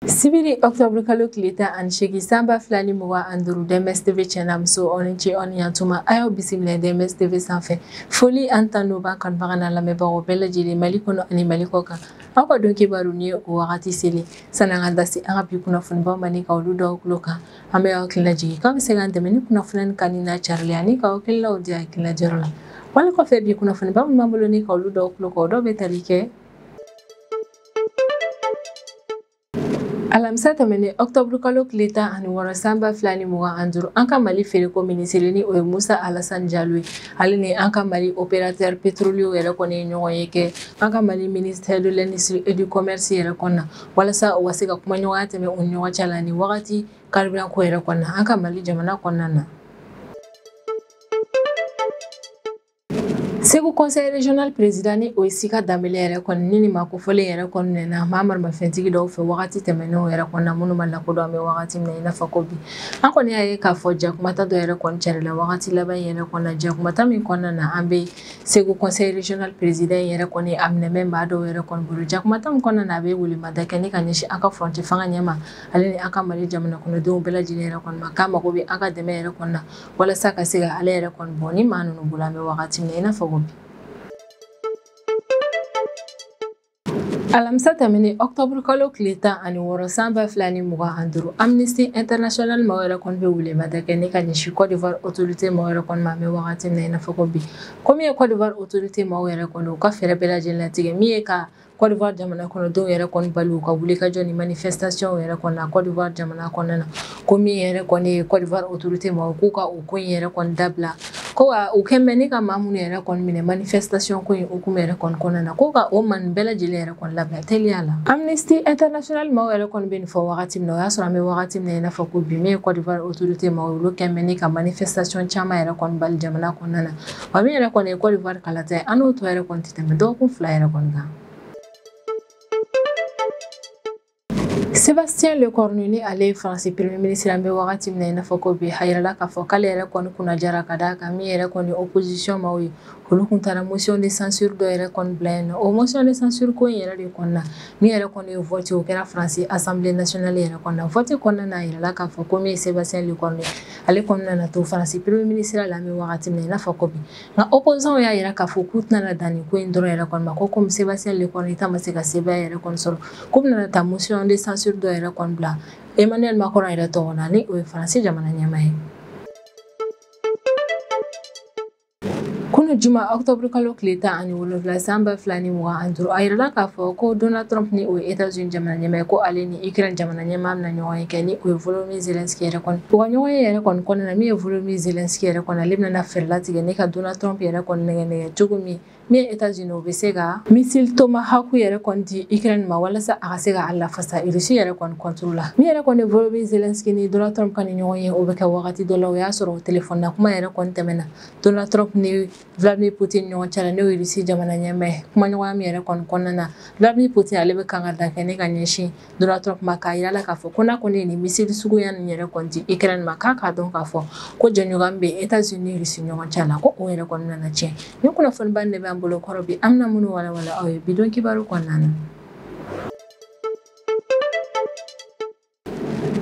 Sibiri octobre kalo tile 18 san 2025 DMS TV cɛnamuso aw ni ce aw ni yantuma a y'aw bisimila DMS TV sanfɛ foli an tan b'an kanubaga n'a lamɛnbagaw bɛɛ lajɛlen Mali kɔnɔ ani Mali kɔ kan aw ka don kibaru ni o wagati selen sanni an ka da se an ka bi kunnafonibaw ma ni ka olu dɔw tulo kan an bɛ aw hakili lajigin k'aw bɛ se k'an dɛmɛ ni kunnafoni kanu n'a carili ani k'aw hakililaw di hakilinajɔyɔrɔ la wali kɔfɛ bi kunnafoniba min b'an bolo ni ka olu dɔw tulo kan o dɔw bɛ tali kɛ Alamisa tɛmɛnen octobre kalo tile 16 san 2025 an ka Mali feereko minisiri ni o ye Musa Alassane Jalo ye ale ni an ka Mali opérateur pétrolier yɛrɛ kɔni ye ɲɔgɔn ye kɛ an ka Mali ministère de l'industrie et du commerce yɛrɛ kɔnɔ na walasa u ka se ka kumaɲɔgɔnya tɛmɛ u ni ɲɔgɔn cɛ la ni wagati carburant ko yɛrɛ kɔnɔ an ka Mali jamana kɔnɔna na. Segu conseil régional président ni o ye Sika Danbele yɛrɛ kɔni ni maa kofɔlen yɛrɛ kɔni nana maa maramafɛntigi dɔw fɛ wagati tɛmɛnenw yɛrɛ kɔni na minnu ma lakodɔn an bɛ wagati min na i n'a fɔ ko bi an kɔni y'a ye k'a fɔ jakumata dɔ yɛrɛ kɔni carila wagati laban yɛrɛ kɔni na jakumata min kɔnɔna na an bɛ Segu conseil régional président yɛrɛ kɔni a minɛ maa dɔw yɛrɛ kɔni bolo jakumata min kɔnɔna na a bɛ welemada kɛ ni ka ɲɛsin an ka furancɛ fanga ɲɛma ale ni an ka Mali jamana kɔnɔdenw bɛɛ lajɛlen yɛrɛ kɔni ma k'a mago bɛ an ka dɛmɛ yɛrɛ kɔni na walasa ka se ka ale yɛrɛ kɔni bɔ ni maa ninnu bolo an bɛ wagati min na i n'a fɔ ko bi. Alamisa tɛmɛnen octobre kalo tile 16 san 2025 Amnesty International maaw yɛrɛ kɔni bɛ welemada kɛ ni ka ɲɛsin Côte d'Ivoire autorité maaw yɛrɛ kɔni ma an bɛ wagati min na i n'a fɔ ko bi ko min ye Côte d'Ivoire autorité maaw yɛrɛ kɔni u ka fɛɛrɛ bɛɛ lajɛlen latigɛ min ye ka Côte d'Ivoire jamana kɔnɔdenw yɛrɛ kɔni bali u ka wulikajɔ ni manifestation yɛrɛ kɔni na Côte d'Ivoire jamana kɔnɔna na ko min yɛrɛ kɔni ye Côte d'Ivoire autorité maaw k'u ka o ko in yɛrɛ kɔni dabila ko wa u kɛn bɛ ni ka maa minnu yɛrɛ kɔni minɛ manifestation ko in hukumu yɛrɛ kɔni kɔnɔna na ko ka o maa ninnu bɛɛ lajɛlen yɛrɛ kɔni labila teliya la. Amnesty International maaw yɛrɛ kɔni bɛ nin fɔ wagati min na o y'a sɔrɔ an bɛ wagati min na i n'a fɔ ko bi min ye Côte d'Ivoire autorité maaw olu kɛn bɛ ni ka manifestation caman yɛrɛ kɔni bali jamana kɔnɔna na wa min yɛrɛ kɔni ye Côte d'Ivoire kalata ye an n'o tɔ yɛrɛ kɔni tɛ tɛmɛ dɔgɔkun 2 yɛrɛ kɔni kan. Sébastien Lecornu ni ale ye Faransi premier ministre an bɛ wagati min na i n'a fɔ ko bi a yirala k'a fɔ k'ale yɛrɛ kɔni kunnajara ka d'a kan min yɛrɛ kɔni opposition maaw ye olu kun taara motion de censure dɔ yɛrɛ kɔni bila yen nɔ o motion de censure ko in yɛrɛ de kɔnɔna na min yɛrɛ kɔni ye vote o kɛra Faransi assemblée nationale yɛrɛ kɔnɔna vote kɔnɔna na a yirala k'a fɔ ko min ye Sébastien Lecornu ale kɔni nana to Faransi premier ministre la an bɛ wagati min na i n'a fɔ ko bi nka opposants y'a yira k'a fɔ k'u tɛna dan nin ko in dɔrɔn yɛrɛ kɔni ma ko komi Sébastien Lecornu ta ma se ka sebaaya yɛrɛ kɔni sɔrɔ k'u bɛna taa motion de censure dɔ yɛrɛ kɔni bila Emmanuel Macron yɛrɛ tɔgɔ la ni o ye Faransi jamana ɲɛmaa ye. Kunu juma octobre kalo tile 17 san 2025 a yirala k'a fɔ ko Donald Trump ni o ye États-Unis jamana ɲɛmaa ye ko ale ni Ukraine jamana ɲɛmaa bɛna ɲɔgɔn ye kɛ ni o ye Volodymyr Zelensky yɛrɛ kɔni u ka ɲɔgɔn ye yɛrɛ kɔni kɔnɔna na min ye Volodymyr Zelensky yɛrɛ kɔni ale bɛna fɛɛrɛ latigɛ ni ka Donald Trump yɛrɛ kɔni nɛgɛ nɛgɛ cogo min min ye États-Unis o bɛ se ka missile Tomahawk yɛrɛ kɔni di Ukraine ma walasa a ka se ka a lafasa Russie yɛrɛ kɔni contre la min yɛrɛ kɔni Volodymyr Zelensky ni Donald Trump ka ni ɲɔgɔn ye o bɛ kɛ wagati dɔ la o y'a sɔrɔ téléphone na kuma yɛrɛ kɔni tɛmɛna Donald Trump ni Vladimir Poutine ɲɔgɔn cɛ la n'o ye Russie jamana ɲɛmaa ye kumaɲɔgɔnya min yɛrɛ kɔni kɔnɔna na Vladimir Poutine ale bɛ kan ka da kɛ ne ka ɲɛsin Donald Trump ma k'a yira la k'a fɔ ko n'a kɔni ye nin missile suguya nin yɛrɛ kɔni di Ukraine ma k'a k'a dɔn k'a fɔ ko jɛɲɔgɔnya bɛ États-Unis ni Russie ɲɔgɔn cɛ la ko o yɛrɛ kɔni nana tiɲɛ ni kunnafoniba de b'an bolo kɔrɔ bi an bɛna minnu walawala aw ye bi don kibaru kɔnɔna na.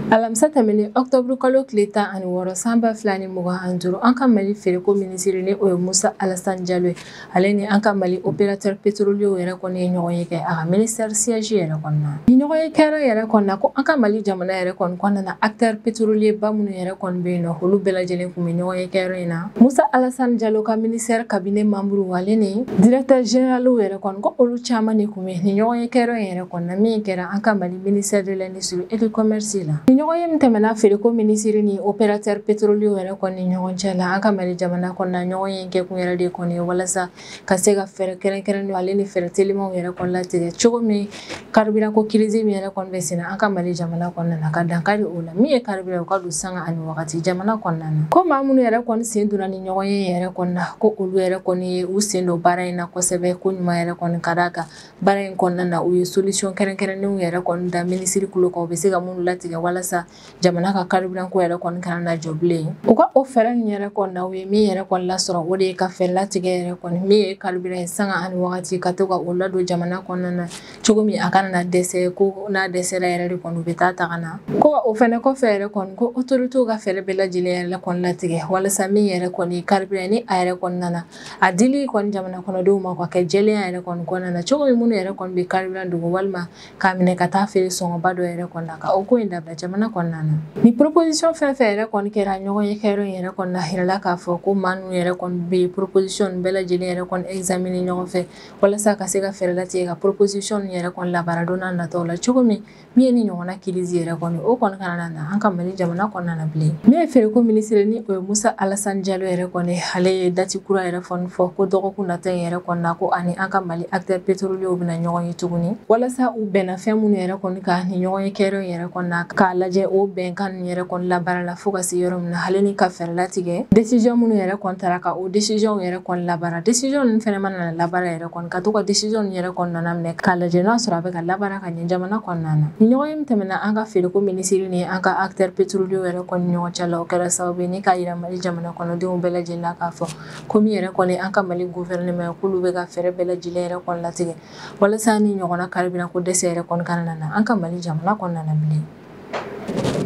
Alamisa tɛmɛnen octobre kalo tile 16 san 2025 an ka Mali feereko minisiri ni o ye Musa Alassane Jalo ye ale ni an ka Mali opérateur pétrolier yɛrɛ kɔni ye ɲɔgɔn ye kɛ a ka ministère siège yɛrɛ kɔnɔna ni ɲɔgɔn ye kɛra yɛrɛ kɔnɔna na ko an ka Mali jamana yɛrɛ kɔni kɔnɔna na acteur pétrolier ba minnu yɛrɛ kɔni bɛ yen nɔ olu bɛɛ lajɛlen kun bɛ ɲɔgɔn ye kɛyɔrɔ in na Musa Alassane Jalo ka ministère cabinet membre ale ni directeur général yɛrɛ kɔni ko olu caman de kun bɛ ni ɲɔgɔn ye kɛyɔrɔ in yɛrɛ kɔnɔna min kɛra an ka Mali ministère de l'industrie et du commerce la. Ɲɔgɔn ye min tɛmɛna feereko minisiri ni opérateur pétrolier yɛrɛ kɔni ɲɔgɔn cɛ la an ka Mali jamana kɔnɔna ɲɔgɔn ye kɛkun yɛrɛ de kɔni ye walasa ka se ka fɛɛrɛ kɛrɛnkɛrɛnnenw ale ni fɛɛrɛ telimanw yɛrɛ kɔni latigɛ cogo min carburant ko crise min yɛrɛ kɔni bɛ senna an ka Mali jamana kɔnɔna na ka dankari o la min ye carburant o ka don sanga ani wagati jamana kɔnɔna na ko maa minnu yɛrɛ kɔni sen donna ni ɲɔgɔn ye yɛrɛ kɔni na ko olu yɛrɛ kɔni ye u sen don baara in na kosɛbɛ ko ɲuman yɛrɛ kɔni ka d'a kan baara in kɔnɔna na u ye solution kɛrɛnkɛrɛnnenw yɛrɛ kɔni da minisiri kulo kan u bɛ se ka minnu latigɛ walasa walasa jamana ka carburant ko yɛrɛ kɔni kana na jɔ bilen. U ka o fɛɛrɛ nin yɛrɛ kɔni na, u ye min yɛrɛ kɔni lasɔrɔ, o de ye ka fɛɛrɛ latigɛ yɛrɛ kɔni min ye carburant ye sanga ani wagati ka to ka o ladon jamana kɔnɔna na cogo min a kana na dɛsɛ, ko n'a dɛsɛra yɛrɛ de kɔni u bɛ taa ta ka na. Ko o fɛnɛ kɔfɛ yɛrɛ kɔni ko autorités ka fɛɛrɛ bɛɛ lajɛlen yɛrɛ kɔni latigɛ walasa min yɛrɛ kɔni carburant ni a yɛrɛ kɔni nana a dili kɔni jamana kɔnɔdenw ma ka kɛ jɛlenya yɛrɛ kɔni kɔnɔna na cogo min minnu yɛrɛ kɔni bɛ carburant dogo walima k'a minɛ ka taa feere sɔngɔba dɔ yɛrɛ kɔni na ka o ko in dabila jamana kɔnɔna na. Ni proposition fɛn fɛn yɛrɛ kɔni kɛra ɲɔgɔn ye kɛyɔrɔ in yɛrɛ kɔni na, yirala k'a fɔ ko maa ninnu yɛrɛ kɔni bɛ proposition bɛɛ lajɛlen yɛrɛ kɔni examiner ɲɔgɔn fɛ walasa ka se ka fɛɛrɛ latigɛ ka proposition yɛrɛ kɔni labaara don n'a nataw la cogo min min ye ni ɲɔgɔnna crise yɛrɛ kɔni o kɔni kana na an ka Mali jamana kɔnɔna na bilen. Min ye feereko minisiri ni o ye Musa Alassane Diallo yɛrɛ kɔni, ale ye date kura yɛrɛ fɔ ko dɔgɔkun nata in yɛrɛ kɔni na ko ani an ka Mali acteurs pétroliers bɛna ɲɔgɔn ye tuguni walasa u bɛnna fɛn minnu yɛrɛ kɔni kan ni ɲɔgɔn ye kɛyɔrɔ in yɛrɛ kɔni na k'a lajɛ o bɛnkan ninnu yɛrɛ kɔni labaara la fo ka se yɔrɔ min na, ale ni ka fɛɛrɛ latigɛ décision minnu yɛrɛ kɔni tara ka o décision yɛrɛ kɔni labaara. Décision ninnu fɛnɛ mana na labaara yɛrɛ kɔni ka to ka décision ninnu yɛrɛ kɔni nana minɛ k'a lajɛ n'a sɔrɔ a bɛ ka labaara ka ɲɛ jamana kɔnɔna na. Ni ɲɔgɔn ye min tɛmɛna an ka feereko minisiri ni an ka acteurs pétroliers yɛrɛ kɔni ɲɔgɔn cɛ la, o kɛra sababu ye ni k'a yira Mali jamana kɔnɔdenw bɛɛ lajɛlen na k'a fɔ ko min yɛrɛ kɔni an ka Mali gouvernement k'olu bɛ ka fɛɛrɛ bɛɛ lajɛlen yɛrɛ kɔni latigɛ walasa ni ɲɔgɔnna carburant ko dɛsɛ yɛrɛ kɔni kana na an ka Mali jamana kɔnɔna na bilen.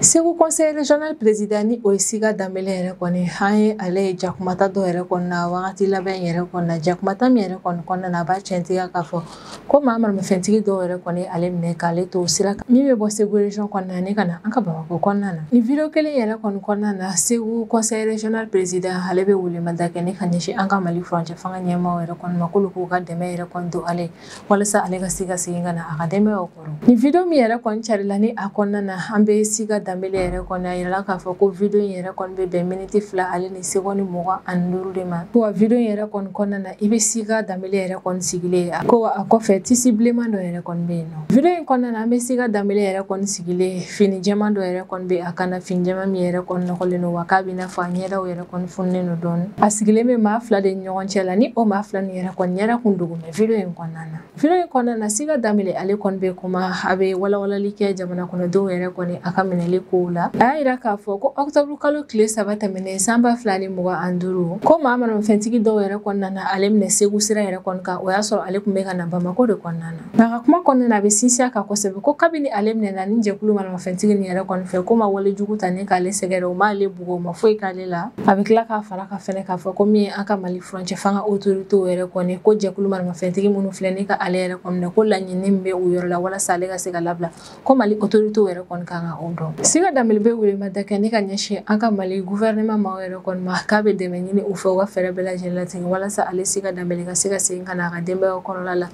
Segu conseil régional président ni o ye Sika Danbele yɛrɛ kɔni, an ye ale ye jakumata dɔ yɛrɛ kɔni na wagati laban yɛrɛ kɔni na, jakumata min yɛrɛ kɔni kɔnɔna na a b'a tiɲɛtigiya k'a fɔ ko maa maramafɛntigi dɔw yɛrɛ kɔni ale minɛ k'ale to sira kan min bɛ bɔ Segu région kɔnɔna na ni ka na an ka Bamakɔ kɔnɔna na. Ni vidéo kelen yɛrɛ kɔni kɔnɔna na, Segu conseil régional président ale bɛ welemada kɛ ni ka ɲɛsin an ka Mali furancɛ fanga ɲɛmaaw yɛrɛ kɔni ma k'olu k'u ka dɛmɛ yɛrɛ kɔni don ale walasa ale ka se ka segin ka na a ka denbayaw kɔrɔ. Ni vidéo min yɛrɛ kɔni carila ni a kɔnɔna na, an bɛ Sika Danbele yɛrɛ kɔni a yirala k'a fɔ ko vidéo in yɛrɛ kɔni bɛ bɛn miniti 2 ale ni seconde 25 de ma. Ko wa vidéo in yɛrɛ kɔni kɔnɔna na, i bɛ Sika Danbele yɛrɛ kɔni sigilen ye, ko wa a kɔfɛ tisi bilenman dɔ yɛrɛ kɔni bɛ yen nɔ. Vidéo in kɔnɔna na, an bɛ Sika Danbele yɛrɛ kɔni sigilen, fini jɛman dɔ yɛrɛ kɔni bɛ a kan na, fini jɛman min yɛrɛ kɔni nɔgɔlen don wa k'a bɛ i n'a fɔ a ɲɛdaw yɛrɛ kɔni fununen don dɔɔnin. A sigilen bɛ maa 2 de ni ɲɔgɔn cɛ la, ni o maa 2 nin yɛrɛ kɔni ɲɛda kun dogo bɛ vidéo in kɔnɔna na. Vidéo in kɔnɔna na, Sika Danbele ale kɔni bɛ kuma, a bɛ walawalali kɛ jamana kɔnɔdenw yɛrɛ kɔni a ka minɛli kow la. A y'a yira k'a fɔ ko octobre kalo tile 3 tɛmɛnen san 2025 ko maa maramafɛntigi dɔw yɛrɛ kɔni nana ale minɛ Segu sira yɛrɛ kɔni kan, o y'a sɔrɔ ale tun bɛ ka na Bamakɔ de kɔnɔna na. Nka a ka kuma kɔnɔna na, a bɛ sinsin a kan kosɛbɛ ko kabini ale minɛna ni jɛkulu maramafɛntigi nin yɛrɛ kɔni fɛ, ko ma walejugu ta ni k'ale sɛgɛrɛ, o m'ale bugɔ, o ma foyi k'ale la. A bɛ tila k'a fara ka fɛnɛ k'a fɔ ko min ye an ka Mali furancɛ fanga autorités yɛrɛ kɔni, ko jɛkulu maramafɛntigi minnu filɛ ni ka ale yɛrɛ kɔni minɛ, ko laɲini min bɛ u yɔrɔ la walasa ale ka se ka labila, ko Mali autorités yɛrɛ kɔni kan ka o dɔn. Sika Danbele bɛ welemada kɛ ni ka ɲɛsin an ka Mali gouvernement maaw yɛrɛ kɔni ma k'a bɛ dɛmɛ ɲini u fɛ u ka fɛɛrɛ bɛɛ lajɛlen latigɛ walasa ale Sika Danbele ka se ka segin ka na a ka denbayaw kɔrɔla la.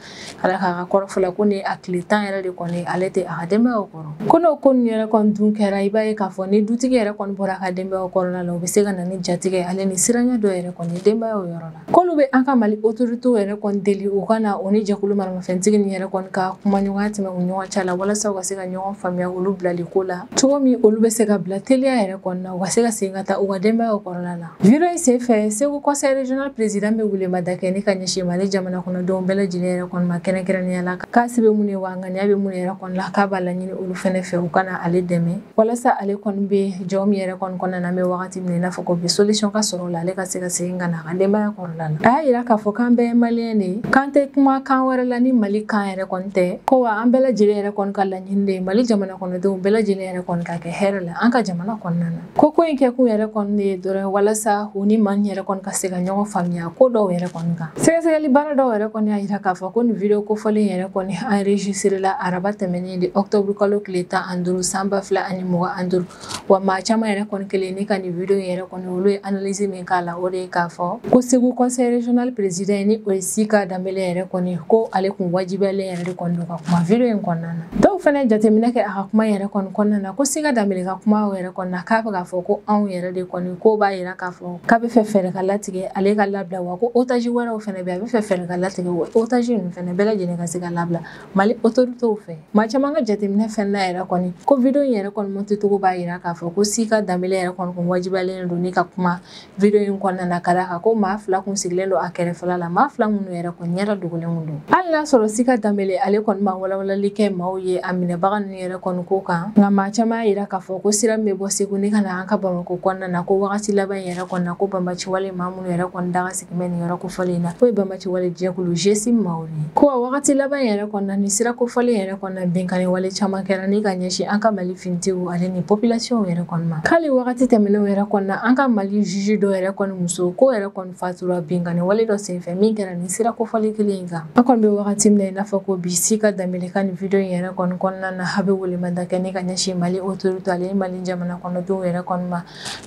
Ka d'a kan a ka kɔrɔfɔ la ko ni a tile 10 yɛrɛ de kɔni ale tɛ a ka denbayaw kɔrɔ. Ko n'o ko ninnu yɛrɛ kɔni dun kɛra, i b'a ye k'a fɔ ni dutigi yɛrɛ kɔni bɔra a ka denbayaw kɔrɔla la, o bɛ se ka na ni jatigɛ ale ni siranya dɔ yɛrɛ kɔni denbayaw yɔrɔ la. K'olu bɛ an ka Mali autorités yɛrɛ kɔni deli u ka na o ni jɛkulu maramafɛntigi nin yɛrɛ kɔni ka kumaɲɔgɔnya tɛmɛ u ɲɔgɔn cɛ la walasa u ka se ka ɲɔgɔn faamuya olu bilali ko la cogo min olu bɛ se ka bila teliya yɛrɛ kɔni na, u ka se ka segin ka taa u ka denbayaw kɔrɔla la. Vidéo in senfɛ, Segu conseil régional président bɛ welemada kɛ ni ka ɲɛsin Mali jamana kɔnɔdenw bɛɛ lajɛlen yɛrɛ kɔni ma kɛrɛnkɛrɛnnenya la, k'a se bɛ mun ye wa a ŋaniya bɛ mun yɛrɛ kɔni la, k'a b'a laɲini olu fɛnɛ fɛ u kana ale dɛmɛ walasa ale kɔni bɛ jɔ min yɛrɛ kɔni kɔnɔna na, an bɛ wagati min na i n'a fɔ ko bi solution ka sɔrɔ o la, ale ka se ka segin ka na a ka denbaya kɔrɔla la. A y'a yira k'a fɔ k'an bɛɛ ye maliyɛn de ye, k'an tɛ kuma kan wɛrɛ la ni Mali kan yɛrɛ kɔni tɛ, ko wa an bɛɛ lajɛlen yɛrɛ kɔni ka laɲini de ye Mali jamana kɔnɔdenw bɛɛ lajɛlen yɛrɛ kɔni ka kɛ hɛrɛ la an ka jamana kɔnɔna na. Ko ko in kɛkun yɛrɛ kɔni de ye dɔrɔn walasa u ni maa yɛrɛ kɔni ka se ka ɲɔgɔn faamuya ko dɔw yɛrɛ kɔni kan. Sɛgɛsɛgɛli baara dɔw yɛrɛ kɔni y'a yira k'a fɔ ko nin vidéo kofɔlen yɛrɛ kɔni enregistré la araba tɛmɛnen de octobre kalo tile 15 san 2025, wa maa caman yɛrɛ kɔni kelen ni ka nin vidéo in yɛrɛ kɔni olu ye analyse min k'a la, o de ye k'a fɔ ko Segu conseil régional président ni o ye Sika Danbele yɛrɛ kɔni, ko ale kun wajibiyalen yɛrɛ de kɔni don ka kuma vidéo in kɔnɔna na. Dɔw fɛnɛ jateminɛ kɛ a ka kuma yɛrɛ kɔni kɔnɔna na ko Sika Danbele ka kuma yɛrɛ kɔni na k'a bɛ k'a fɔ ko anw yɛrɛ de kɔni ko b'a yira k'a fɔ k'a bɛ fɛ fɛɛrɛ ka latigɛ ale ka labila, wa ko otage wɛrɛw fɛnɛ bɛ, a bɛ fɛ fɛɛrɛ ka latigɛ wa otage ninnu fɛnɛ bɛɛ lajɛlen ka se ka labila Mali autorités fɛ. Maa caman ka jateminɛ fɛn na yɛrɛ kɔni ko vidéo in yɛrɛ kɔni monté cogo b'a yira k'a fɔ ko Sika Danbele yɛrɛ kɔni kun wajibiyalen don ni ka kuma vidéo in kɔnɔna na, ka d'a kan ko maa 2 kun sigilen don a kɛrɛfɛla la, maa 2 minnu yɛrɛ kɔni ɲɛda dogolen don. Hali n'a sɔrɔ Sika Danbele ale kɔni ma walawalali kɛ maaw ye a minɛbaga ninnu yɛrɛ kɔni ko kan, nka maa caman y'a yira k'a fɔ ko sira min bɛ bɔ Segu ni ka na an ka Bamakɔ kɔnɔna na, ko wagati laban in yɛrɛ kɔnɔna na, ko banbaci wale maa minnu yɛrɛ kɔni daga sigi bɛ nin yɔrɔ kofɔlen in na, k'o ye banbaci wale jɛkulu GSIM maaw ye. Ko wa wagati laban in yɛrɛ kɔnɔna ni sira kofɔlen yɛrɛ kɔnɔna, binkanni wale caman kɛra ni ka ɲɛsin an ka Mali finitigiw ale ni population yɛrɛ kɔni ma. K'ale wagati tɛmɛnenw yɛrɛ kɔnɔna, an ka Mali juge dɔ yɛrɛ kɔni muso ko yɛrɛ kɔni fatura binkanni wale dɔ senfɛ min kɛra nin sira kofɔlen kelen in kan. An kɔni bɛ wagati min na i n'a fɔ ko bi, Sika Danbele ka nin video in yɛrɛ kɔni kɔnɔna na, a bɛ welemada kɛ ni ka ɲɛsin Mali autorité ale ni Mali jamana kɔnɔdenw yɛrɛ kɔni ma,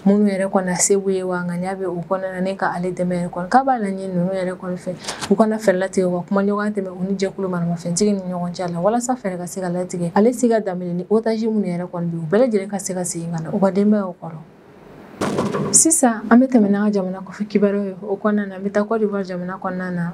minnu yɛrɛ kɔni se b'u ye wa ŋaniya bɛ u kɔnɔna na ni ka ale dɛmɛ yɛrɛ kɔni, k'a b'a laɲini ninnu yɛrɛ kɔni fɛ u kana fɛɛrɛ latigɛ u ka kumaɲɔgɔnya tɛmɛ u ni jɛkulu maramafɛntigi ni ɲɔgɔn cɛ la, walasa fɛɛrɛ ka se ka latigɛ ale Sika Danbele ni otage minnu yɛrɛ kɔni bɛ u bɛɛ lajɛlen ka se ka segin ka na u ka denbayaw kɔrɔ. Sisan an bɛ tɛmɛ n'an ka jamana kɔfɛ kibaruyaw ye. O kɔnɔna na, an bɛ taa Côte d'Ivoire jamana kɔnɔna na.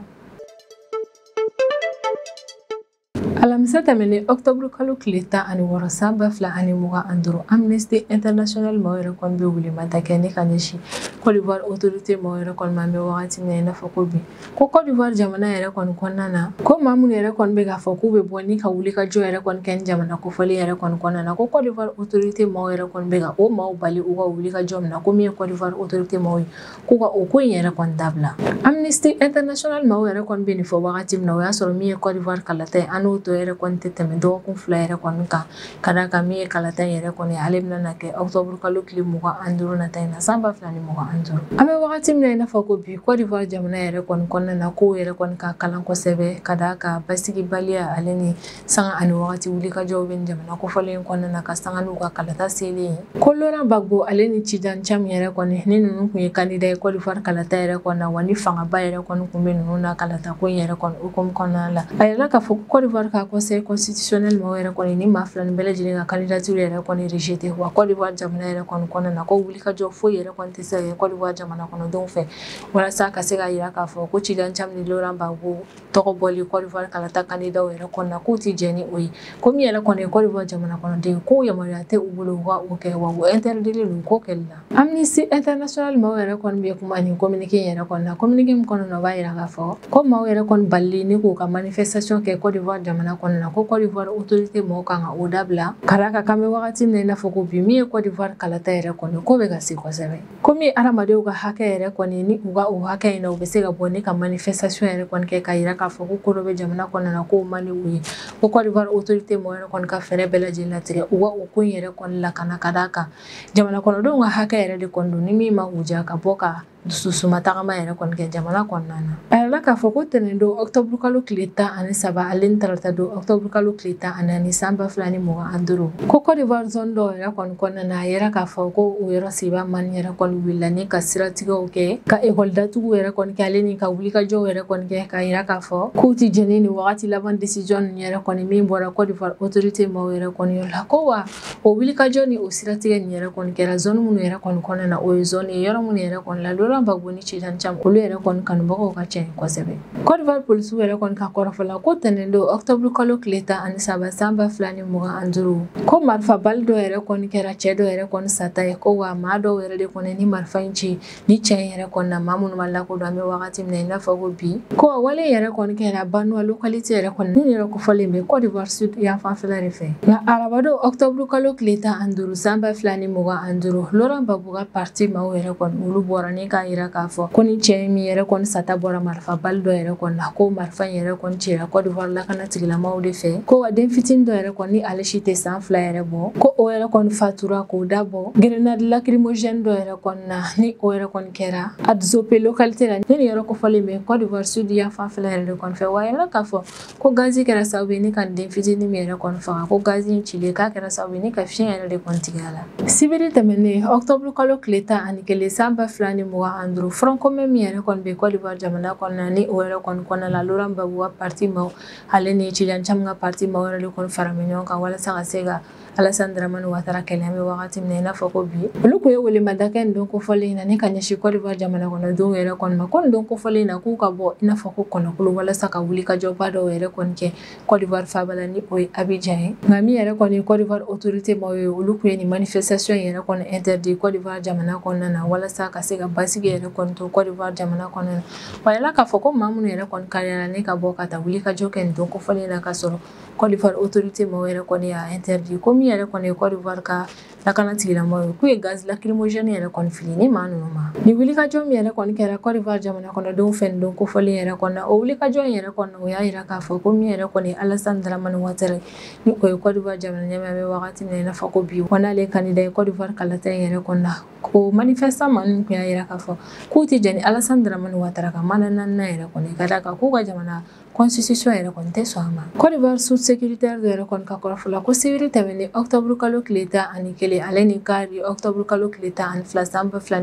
Alamisa tɛmɛnen octobre kalo tile 16 san 2025, Amnesty International maaw yɛrɛ kɔni bɛ welemada kɛ ni ka ɲɛsin Côte d'Ivoire autorité maaw yɛrɛ kɔni ma. An bɛ wagati min na i n'a fɔ ko bi, ko Côte d'Ivoire jamana yɛrɛ kɔni kɔnɔna na, ko maa minnu yɛrɛ kɔni bɛ k'a fɔ k'u bɛ bɔ ni ka wuli ka jɔ yɛrɛ kɔni kɛ ni jamana kofɔlen yɛrɛ kɔni kɔnɔna na, ko Côte d'Ivoire autorité maaw yɛrɛ kɔni bɛ ka o maaw bali u ka wuli ka jɔ min na, ko min ye Côte d'Ivoire autorité maaw ye, k'u ka o ko in yɛrɛ kɔni dabila. Amnesty International maaw yɛrɛ kɔni bɛ nin fɔ wagati min na, o y'a sɔrɔ min ye Côte d'Ivoire kalata ye, an n'o tɔ yɛrɛ kɔni tɛ tɛmɛ dɔgɔkun 2 yɛrɛ kɔni kan, ka d'a kan min ye kalata in yɛrɛ kɔni ale bɛna na kɛ octobre kalo tile 25 nata in na san 2025. An bɛ wagati min na i n'a fɔ ko bi, Côte d'Ivoire jamana yɛrɛ kɔni kɔnɔna na, kow yɛrɛ kɔni ka kalan kosɛbɛ, ka d'a kan basigibaliya ale ni sanga ani wagati wulikajɔw bɛ nin jamana kofɔlen in kɔnɔna na, ka sanga n'u ka kalata selen ye. Ko Laurent Gbagbo ale ni Tidjane Thiam yɛrɛ kɔni, ni ninnu kun ye candidat ye Côte d'Ivoire kalata yɛrɛ kɔni na, wa ni fangaba yɛrɛ kɔni kun bɛ ninnu na kalata ko in yɛrɛ kɔni hukumu kɔnɔna la. A yirala k'a fɔ ko Côte d'Ivoire ka conseil constitutionnel maaw yɛrɛ kɔni ni maa fila ni bɛɛ lajɛlen ka candidature yɛrɛ kɔni rejeté. Wa Côte d'Ivoire jamana yɛrɛ kɔni kɔnɔna na, ko wulikajɔ foyi yɛrɛ kɔni tɛ se ka kɛ Côte d'Ivoire jamana kɔnɔdenw fɛ walasa ka se ka yira k'a fɔ ko Tidjane Thiam ni Laurent Gbagbo tɔgɔ bɔli Côte d'Ivoire kalata candidat yɛrɛ kɔni na, k'u tɛ jɛn ni o ye. Ko min yɛrɛ kɔni ye Côte d'Ivoire jamana kɔnɔden, k'o yamaruya tɛ u bolo u ka o kɛ, wa u interdit don ko kɛli la. Amnesty International maaw yɛrɛ kɔni bɛ kuma nin communiqué in yɛrɛ kɔni na. Communiqué min kɔnɔna na, o b'a yira k'a fɔ ko maaw yɛrɛ kɔni balili ni k'u ka manifestation kɛ Côte d'Ivoire jamana kɔnɔna na, ko Côte d'Ivoire autorité maaw kan ka o dabila, ka d'a kan k'an bɛ wagati min na i n'a fɔ ko bi, min ye Côte d'Ivoire kalata yɛrɛ kɔni ko bɛ ka se kosɛbɛ, ko min ye hadamadenw ka hakɛ yɛrɛ kɔni ni u ka o hakɛ in na, u bɛ se ka bɔ ni ka manifestation yɛrɛ kɔni kɛ ka yira k'a fɔ ko ko dɔ bɛ jamana kɔnɔna na k'o man di u ye, ko Côte d'Ivoire autorité maaw yɛrɛ kɔni ka fɛɛrɛ bɛɛ lajɛlen latigɛ u ka o ko in yɛrɛ kɔni lakana, ka d'a kan jamana kɔnɔdenw ka hakɛ yɛrɛ de kɔni don, ni min ma u diya ka bɔ ka dususuma tagama yɛrɛ kɔni kɛ jamana kɔnɔna na. A yirala k'a fɔ ko tɛnɛn don octobre kalo tile 13 ale ni tarata don octobre kalo tile 14 san 2025, ko Côte d'Ivoire zone dɔw yɛrɛ kɔni kɔnɔna na, a yira k'a fɔ ko o yɔrɔ sigibaa mani yɛrɛ kɔni wulila ni ka siratigɛw kɛ, ka ekɔli datuguw yɛrɛ kɔni kɛ, ale ni ka wulikajɔw yɛrɛ kɔni kɛ, ka yira k'a fɔ k'u ti jɛn ni wagati laban décision ninnu yɛrɛ kɔni min bɔra Côte d'Ivoire autorité maaw yɛrɛ kɔni yɔrɔ la. Ko wa o wulikajɔ ni o siratigɛ nin yɛrɛ kɔni kɛra zone minnu yɛrɛ kɔni kɔnɔna na, o ye zone ye yɔrɔ minnu yɛrɛ kɔni la Laurent Gbagbo ni Tidjane Thiam olu yɛrɛ kɔni kanubagaw ka ca kosɛbɛ. Côte d'Ivoire polisiw yɛrɛ kɔni ka kɔrɔfɔ la, ko tɛnɛn don octobre kalo tile 13 san 2025, ko marifa bali dɔ yɛrɛ kɔni kɛra cɛ dɔ yɛrɛ kɔni sata ye, ko wa maa dɔw yɛrɛ de kɔni ni marifa in ci ni cɛ in yɛrɛ kɔni na, maa minnu ma lakodɔn an bɛ wagati min na i n'a fɔ ko bi, ko wa wale yɛrɛ kɔni kɛra Banua localité yɛrɛ kɔni ni yɛrɛ kofɔlen bɛ Côte d'Ivoire sud yan fanfɛla de fɛ. Nka araba don octobre kalo tile 15 san 2025, Laurent Gbagbo ka parti maaw yɛrɛ kɔni olu bɔra ni k'a yira k'a fɔ ko ni cɛ min yɛrɛ kɔni sata bɔra marifa bali dɔ yɛrɛ kɔni na, ko marifa in yɛrɛ kɔni cira Côte d'Ivoire lakana tigilamaw de fɛ, ko wa den fitinin dɔ yɛrɛ kɔni ale si tɛ san 2 yɛrɛ bɔ, ko o yɛrɛ kɔni fatura k'o dabɔ grenade lacrymogène dɔ yɛrɛ kɔni na, ni o yɛrɛ kɔni kɛra Adzopé localité la, ni nin yɔrɔ kofɔlen bɛ Côte d'Ivoire sud yan fanfɛla yɛrɛ de kɔni fɛ. Wa a yirala k'a fɔ ko gazi kɛra sababu ye ni ka den fitinin min yɛrɛ kɔni faga, ko gazi in cilen k'a kɛra sababu ye ni ka fiɲɛ yɛrɛ de kɔni tigɛ a la. Sibiri tɛmɛnen octobre kalo tile 11 san 2025, Front commun min yɛrɛ kɔni bɛ Côte d'Ivoire jamana kɔnɔna ni o yɛrɛ kɔni kɔnɔna la, Laurent Gbagbo ka parti maaw ale ni Tidjane Thiam ka parti maaw yɛrɛ de kɔni fara ɲɔgɔn kan walasa ka se ka Alassane Dramane Ouattara kɛlɛ an bɛ wagati min na i n'a fɔ ko bi. Olu kun ye welemada kɛ nin don kofɔlen in na ni ka ɲɛsin Côte d'Ivoire jamana kɔnɔdenw yɛrɛ kɔni ma, ko nin don kofɔlen in na k'u ka bɔ i n'a fɔ ko kɔnɔkulu walasa ka wulikajɔba dɔw yɛrɛ kɔni kɛ Côte d'Ivoire faaba la ni o ye Abidjan ye. Nka min yɛrɛ kɔni ye Côte d'Ivoire autorité maaw ye, olu kun ye nin manifestation yɛrɛ kɔni interdit Côte d'Ivoire jamana kɔnɔna na walasa ka se ka basigi basigi yɛrɛ kɔni to Côte d'Ivoire jamana kɔnɔna na. Wa yala k'a fɔ ko maa minnu yɛrɛ kɔni kariyara ne ka bɔ ka taa wulikajɔ kɛ nin don kofɔlen na ka sɔrɔ Côte d'Ivoire autorité maaw yɛrɛ kɔni y'a interdit, ko min yɛrɛ kɔni ye Côte d'Ivoire ka lakana tigilamɔgɔw ye, k'u ye gaz lacrymogène yɛrɛ kɔni fili ni maa ninnu ma. Ni wulikajɔ min yɛrɛ kɔni kɛra Côte d'Ivoire jamana kɔnɔdenw fɛ nin don kofɔlen yɛrɛ kɔnɔ, o wulikajɔ in yɛrɛ kɔnɔ, o y'a yira k'a fɔ ko min yɛrɛ kɔni ye Alassane Dramane Ouattara, ni o ye Côte d'Ivoire jamana ɲɛmaa bɛ wagati min na i n'a fɔ ko bi, wa n'ale candidat ye Côte d'Ivoire kalata in yɛrɛ kɔnɔ na, ko manifestant maa ninnu tun y'a yira k'a fɔ k'u tɛ jɛn ni Alassane Dramane Ouattara ka mandat naaninan yɛrɛ kɔni, ka d'a kan k'u ka jamana constitution yɛrɛ kɔni tɛ sɔn a ma. Côte d'Ivoire source sécuritaire dɔ yɛrɛ kɔni ka kɔrɔfɔ la ko sibiri tɛmɛnen octobre kalo tile 11 ale ni kari octobre kalo tile 12 san 2025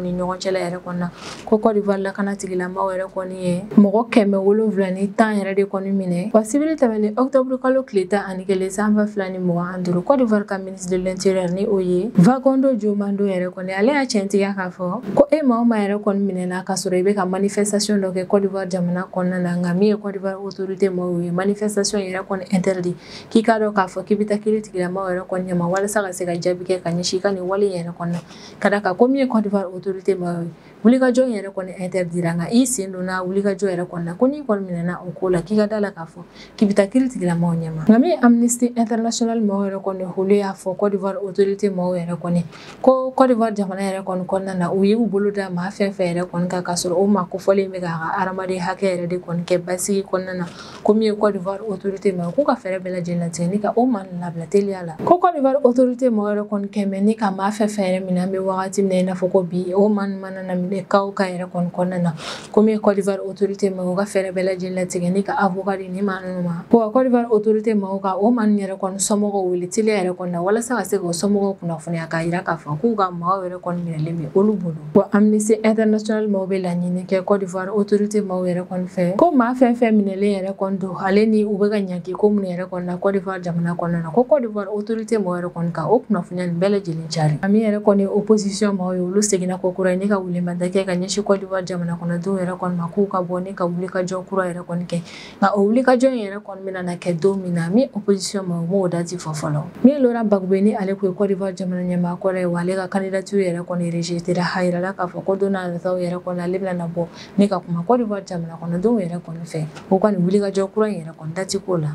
ni ɲɔgɔn cɛla yɛrɛ kɔni na, ko Côte d'Ivoire lakana tigilamaaw yɛrɛ kɔni ye mɔgɔ 710 yɛrɛ de kɔni minɛ. Wa sibiri tɛmɛnen octobre kalo tile 11 san 2025, Côte d'Ivoire ka ministre de l'Intérieur ni o ye Vagondo Diomando yɛrɛ kɔni, ale y'a tiɲɛtigiya k'a fɔ ko e maa o maa yɛrɛ kɔni minɛna k'a sɔrɔ i bɛ ka manifestation dɔ kɛ Côte d'Ivoire jamana kɔnɔna na, nka min ye Côte d'Ivoire autorité maaw ye manifestation yɛrɛ kɔni interdit, k'i k'a dɔn k'a fɔ k'i bɛ taa kiiri tigilamaaw yɛrɛ kɔni ɲɛma walasa ka se ka jaabi kɛ ka ɲɛsin i ka nin wale in yɛrɛ kɔni na, ka d'a kan ko min ye Côte d'Ivoire autorité maaw ye wulikajɔ in yɛrɛ kɔni interdit, nka i sen donna wulikajɔ yɛrɛ kɔni na, ko n'i kɔni minɛna o ko la k'i ka da la k'a fɔ k'i bɛ taa kiiri tigilamaaw ɲɛma. Nka min ye Amnesty International maaw yɛrɛ kɔni, olu y'a fɔ Côte d'Ivoire autorité maaw yɛrɛ kɔni ko Côte d'Ivoire jamana yɛrɛ kɔni kɔnɔna na, u y'u bolo da maa fɛn fɛn yɛrɛ kɔni kan k'a sɔrɔ o maa kofɔlen bɛ k'a ka hadamaden hakɛ yɛrɛ de kɔni kɛ basigi kɔnɔna na, ko min ye Côte d'Ivoire autorité maaw k'u ka fɛɛrɛ bɛɛ lajɛlen latigɛ ni ka o maa ninnu labila teliya la. Ko Côte d'Ivoire autorité maaw yɛrɛ kɔni kɛmɛ ni ka maa fɛn fɛn yɛrɛ minɛ an bɛ wagati min na i n'a fɔ ko bi, o maa ninnu mana na minɛ kaw ka yɛrɛ kɔni kɔnɔna na, ko min ye Côte d'Ivoire autorité maaw ka fɛɛrɛ bɛɛ lajɛlen latigɛ ni ka avocat di ni maa ninnu ma. Ko Côte d'Ivoire autorité maaw ka o maa ninnu yɛrɛ kɔni somɔgɔw wele teliya yɛrɛ kɔni na walasa ka se k'o somɔgɔw kunnafoniya k'a yira k'a fɔ k'u ka maaw yɛrɛ kɔni minɛlen bɛ olu bolo. Wa Amnesty International maaw bɛ laɲini kɛ Côte d'Ivoire autorité maaw yɛrɛ kɔni fɛ ko maa fɛn fɛn minɛlen yɛrɛ kɔni don ale ni u bɛ ka ɲangi ko minnu yɛrɛ kɔni na Côte d'Ivoire jamana kɔnɔna na, ko Côte d'Ivoire autorité maaw yɛrɛ kɔni ka o kunnafoniya nin bɛɛ lajɛlen cari. A min yɛrɛ kɔni opposition maaw ye, olu seginna ko kura ye ni ka welemada kɛ ka ɲɛsin Côte d'Ivoire jamana kɔnɔdenw yɛrɛ kɔni ma k'u ka bɔ ni ka wulikajɔ kura yɛrɛ kɔni kɛ, nka o wulikajɔ in yɛrɛ kɔni bɛna na kɛ don min na, min opposition maaw m'o dati fɔ fɔlɔ. Min ye Laurent Gbagbo ni ale kun ye Côte d'Ivoire jamana ɲɛmaa kɔrɔ ye, wa ale ka candidature yɛrɛ kɔni rejeté la, a yirala k'a fɔ ko don n'a nataw yɛrɛ kɔni ale bɛna na bɔ ni ka kuma Côte d'Ivoire jamana kɔnɔdenw yɛrɛ kɔni fɛ u ka nin wulikajɔ kura in yɛrɛ kɔni dati ko la.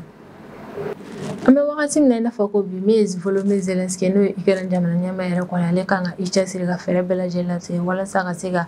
An bɛ wagati min na i n'a fɔ ko bi, min ye Volodymyr Zelensky n'o ye Ukraine jamana ɲɛmaa yɛrɛ kɔni, ale kan ka i cɛsiri ka fɛɛrɛ bɛɛ lajɛlen latigɛ walasa ka se ka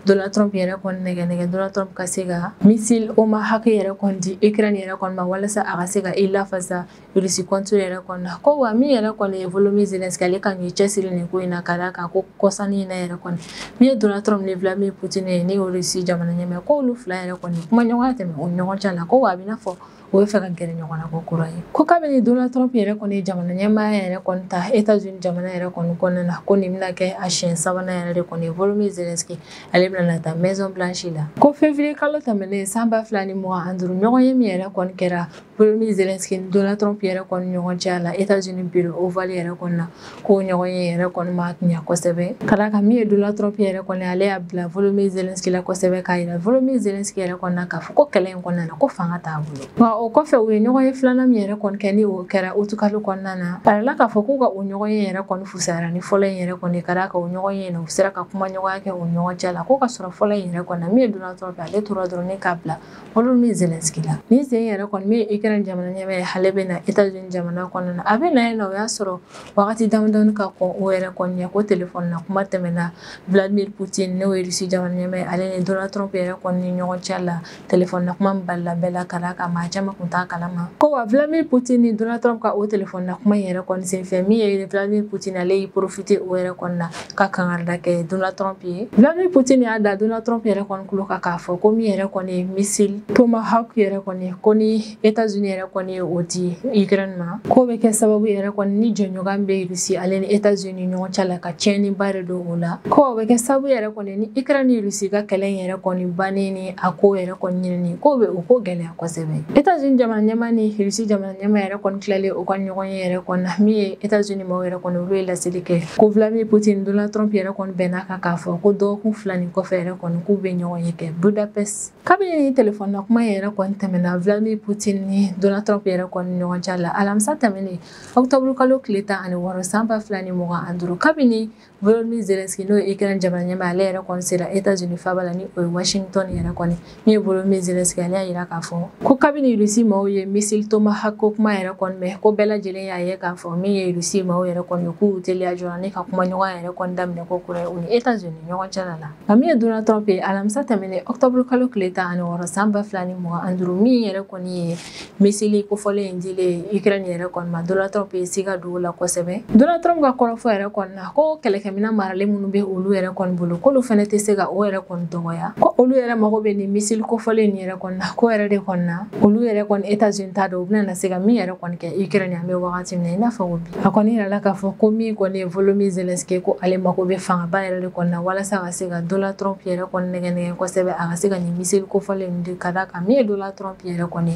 Donald Trump yɛrɛ kɔni nɛgɛ nɛgɛ, Donald Trump ka se ka missile Tomahawk yɛrɛ kɔni di Ukraine yɛrɛ kɔni ma walasa a ka se ka i lafasa Russie contre yɛrɛ kɔni na. Ko wa min yɛrɛ kɔni ye Volodymyr Zelensky, ale kan k'i cɛsiri nin ko in na ka d'a kan ko kɔsanni in na yɛrɛ kɔni min ye Donald Trump ni Vladimir Poutine ye ni o Russie jamana ɲɛmaa, ko olu fila yɛrɛ kɔni kuma ɲɔgɔnya tɛmɛ o ɲɔgɔn cɛ la, ko wa a bɛ n'a fɔ o bɛ fɛ ka gɛrɛ ɲɔgɔn na ko kura ye. Ko kabini Donald Trump yɛrɛ kɔni ye jamana ɲɛmaaya yɛrɛ kɔni ta États-Unis jamana yɛrɛ kɔni kɔnɔna na, ko nin bɛna kɛ a siɲɛ sabanan yɛrɛ de kɔni ye Volodymyr Zelensky ale bɛna na taa Maison Blanche la. Ko février kalo tɛmɛnen san 2025 ɲɔgɔn ye min yɛrɛ kɔni kɛra Volodymyr Zelensky ni Donald Trump yɛrɛ kɔni ɲɔgɔn cɛ la États-Unis bureau Oval yɛrɛ kɔni na, ko ɲɔgɔn ye yɛrɛ kɔni ma ɲɛ kosɛbɛ, ka d'a kan min ye Donald Trump yɛrɛ kɔni ale y'a bila Volodymyr Zelensky la kosɛbɛ, k'a yira Volodymyr Zelensky yɛrɛ kɔni na k'a fɔ ko kɛlɛ in kɔnɔna na ko fanga t'a bolo. Nka o kɔfɛ u ye ɲɔgɔn ye filanan min yɛrɛ kɔni kɛ ni o kɛra utukalo kɔnɔna na, a yirala k'a fɔ k'u ka o ɲɔgɔn ye yɛrɛ kɔni fusayara ni fɔlɔ in yɛrɛ kɔni, ka d'a kan o ɲɔgɔn ye u sera ka kuma ɲɔgɔnya kɛ o ɲɔgɔn cɛ la, ko ka sɔrɔ fɔlɔ in yɛrɛ kɔni na min ye Donald Trump ale tora dɔrɔn ne k'a bila Volodymyr Zelensky la. Ni sen yɛrɛ kɔni min ye Ukraine jamana ɲɛmaa ye, ale bɛ na États-Unis jamana kɔnɔna na, a bɛ na yen nɔ o y'a sɔrɔ wagati damadɔni ka kɔn o yɛrɛ kɔni ɲɛ, ko telefɔni na kuma tɛmɛna Vladimir Poutine n'o ye Russie jamana ɲɛmaa ye ale ni Donald Trump yɛrɛ kɔni ni ɲɔgɔn cɛ la, telefɔni na kuma min balila bɛɛ la ka d'a kan maa caman kun t'a kalama. Ko wa Vladimir Poutine ni Donald Trump ka o telefɔni na kuma in yɛrɛ kɔni senfɛ, min ye Vladimir Poutine ale y'i profiter o yɛrɛ kɔni na ka kangarida kɛ Donald Trump ye. Vladimir Poutine y'a da Donald Trump yɛrɛ kɔni tulo kan k'a fɔ ko min yɛrɛ kɔni ye missile Tomahawk yɛrɛ kɔni ko ni États-Unis yɛrɛ kɔni ye o di Ukraine ma, k'o bɛ kɛ sababu yɛrɛ kɔni ni jɛɲɔgɔn bɛ Russie ale ni États-Unis ɲɔgɔn cɛ la ka tiɲɛniba de don o la, ko o bɛ kɛ sababu yɛrɛ kɔni ni Ukraine ni Russie ka kɛlɛ in yɛrɛ kɔni bannen ni a ko yɛrɛ kɔni ɲinini k'o bɛ o ko gɛlɛya kosɛbɛ. États-Unis jamana ɲɛmaa ni Russie jamana ɲɛmaa yɛrɛ kɔni tilalen o ka ɲɔgɔn ye yɛrɛ kɔni na, min ye États-Unis maaw yɛrɛ kɔni olu ye laseli kɛ ko Vladimir Poutine Donald Trump yɛrɛ kɔni bɛn'a kan k'a fɔ ko dɔgɔkun 2 nin kɔfɛ yɛrɛ kɔni k'u bɛ ɲɔgɔn ye kɛ Budapest. Kabini ni telefɔni na kuma yɛrɛ kɔni tɛmɛna Vladimir Poutine ni ni Donald Trump yɛrɛ kɔni ɲɔgɔn cɛ la alamisa tɛmɛnen octobre kalo tile 16 san 2025, kabini Volodymyr Zelensky n'o ye Ukraine jamana ɲɛmaa, ale yɛrɛ kɔni sera États-Unis faaba la ni o ye Washington yɛrɛ kɔni. Min ye Volodymyr Zelensky, ale y'a yira k'a fɔ ko kabini Russie maaw ye missile Tomahawk ko kuma yɛrɛ kɔni mɛn, ko bɛɛ lajɛlen y'a ye k'a fɔ min ye Russie maaw yɛrɛ kɔni ye, k'u teliya joona ni ka kumaɲɔgɔnya yɛrɛ kɔni daminɛ ko kura ye u ni États-Unis ɲɔgɔn cɛla la. Nka min ye Donald Trump ye, alamisa tɛmɛnen octobre kalo tile 16 san 2025, min yɛrɛ kɔni ye missile kofɔlen in dilen Ukraine yɛrɛ kɔni ma, Donald Trump ye siga don o la kosɛbɛ. Donald Trump ka kɔrɔfɔ yɛrɛ kɔni na, ko kɛlɛkɛminɛn maralen minnu bɛ olu yɛrɛ kɔni bolo, k'olu fɛnɛ tɛ se ka o yɛrɛ kɔni dɔgɔya, ko olu yɛrɛ mago bɛ nin missile kofɔlen nin yɛrɛ kɔni na, ko yɛrɛ de kɔni na olu yɛrɛ kɔni États-Unis t'a dɔn u bɛna se ka min yɛrɛ kɔni kɛ Ukraine an bɛ wagati min na i n'a fɔ ko bi. A kɔni yirala k'a fɔ ko min kɔni ye Volodymyr Zelensky, ko ale mago bɛ fangaba yɛrɛ de kɔni na walasa ka se ka Donald Trump yɛrɛ kɔni nɛgɛ nɛgɛ kosɛbɛ, a ka se ka nin missile kofɔlen nin di, ka d'a kan min ye Donald Trump yɛrɛ kɔni,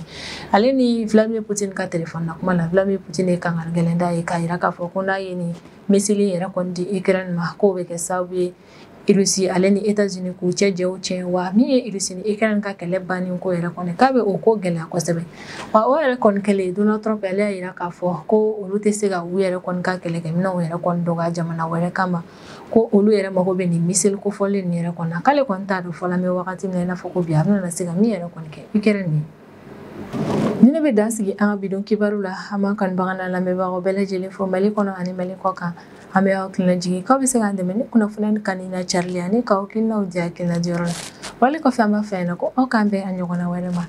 ale ni Vladimir Poutine ka téléphone na kuma la, Vladimir Poutine ye kangari gɛlɛn d'a ye k'a yira k'a fɔ ko n'a ye nin missile yɛrɛ kɔni di Ukraine ma, k'o bɛ kɛ sababu ye Russie ale ni États-Unis k'u cɛ jɛw tiɲɛ, wa min ye Russie ni Ukraine ka kɛlɛ banni ko yɛrɛ kɔni, k'a bɛ o ko gɛlɛya kosɛbɛ. Wa o yɛrɛ kɔni kɛlen, Donald Trump ale y'a yira k'a fɔ ko olu tɛ se ka u yɛrɛ kɔni ka kɛlɛkɛminɛnw yɛrɛ kɔni dɔgɔya jamana wɛrɛ kama, ko olu yɛrɛ mago bɛ nin missile kofɔlen nin yɛrɛ kɔni na, k'ale kɔni t'a dɔn fɔlɔ an bɛ wagati min na i n'a fɔ ko bi a bɛna se ka min yɛrɛ kɔni kɛ Ukraine ye. Ni ne bɛ dan sigi an ka bidon kibaru la, an b'an kanubaga n'an lamɛnbagaw bɛɛ lajɛlen fo Mali kɔnɔ ani Mali kɔ kan. An bɛ aw hakilina jigin k'aw bɛ se k'an dɛmɛ ni kunnafoniya kanu n'a carili ani k'aw hakilinaw di hakilina diyɔrɔ la. Wale kɔfɛ, an b'a fɔ ɲɛna ko aw k'an bɛn a ɲɔgɔnna wɛrɛ ma.